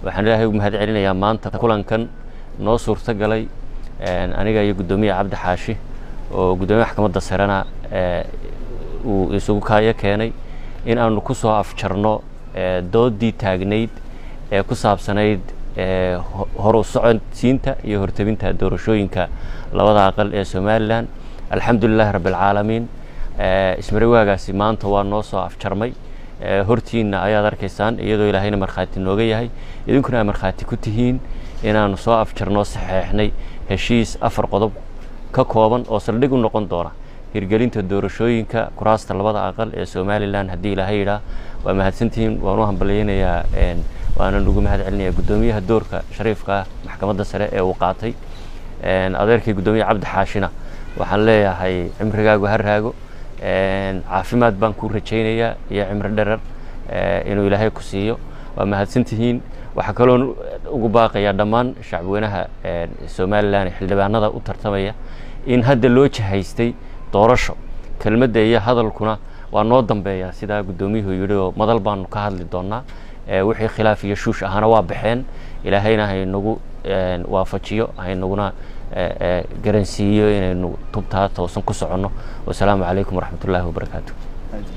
Waxaan Ilaahay ugu mahad celinayaa maanta kulankan noo suurto galay, aniga iyo guddoomiye Cabdi Xaashi oo guddoomiye maxkamadda sarena uu isugu kaayo keenay, in aanu ku soo afjarno doodii taagnayd ee ku saabsanayd horu socodsiinta iyo hortebinta doorashooyinka labada aqal ee Somalilan. Alxamdulilahi rabbi alcaalamiin, ismariwaagaasi maanta waa noo soo afjarmay. Hortiinna ayaad arkaysaan, iyadoo Ilaahayna markhaati nooga yahay, idinkuna aa markhaati ku tihiin, inaanu soo afjarnoo saxeexnay heshiis 4 qodob ka kooban oo saldhig u noqon doona hirgelinta doorashooyinka kuraasta labada aqal ee Somalilan, haddii Ilaahay yidhaah. Waa mahadsantihiin, waan u hambalyeynayaa, waanan ugu mahad celinayaa guddoomiyaha doorka shariifka ah maxkamadda sare ee uu qaatay. Adeerkii guddoomiye Cabdi Xaashina waxaan leeyahay, cimrigaagu ha raago, caafimaad baan kuu rajaynayaa iyo cimri dherer inuu Ilaahay ku siiyo. Waa mahadsantihiin. Waxaa kaloon ugu baaqayaa dhammaan shacabweynaha Somalilan ee xildhibaanada u tartamaya in hadda loo jahaystay doorasho. Kelmadda iyo hadalkuna waa noo dambeeyaa, sidaa guddoomiyuhu yidhi, oo madal baanu ka hadli doonaa. Wixii khilaaf iyo shuush ahaana waa baxeen. Ilaahayna haynagu waafajiyo, haynaguna garansiiyo inaynu tubtaa toosan ku soconno. Wasalaamu calaykum waraxmat ullaahi wabarakaatu.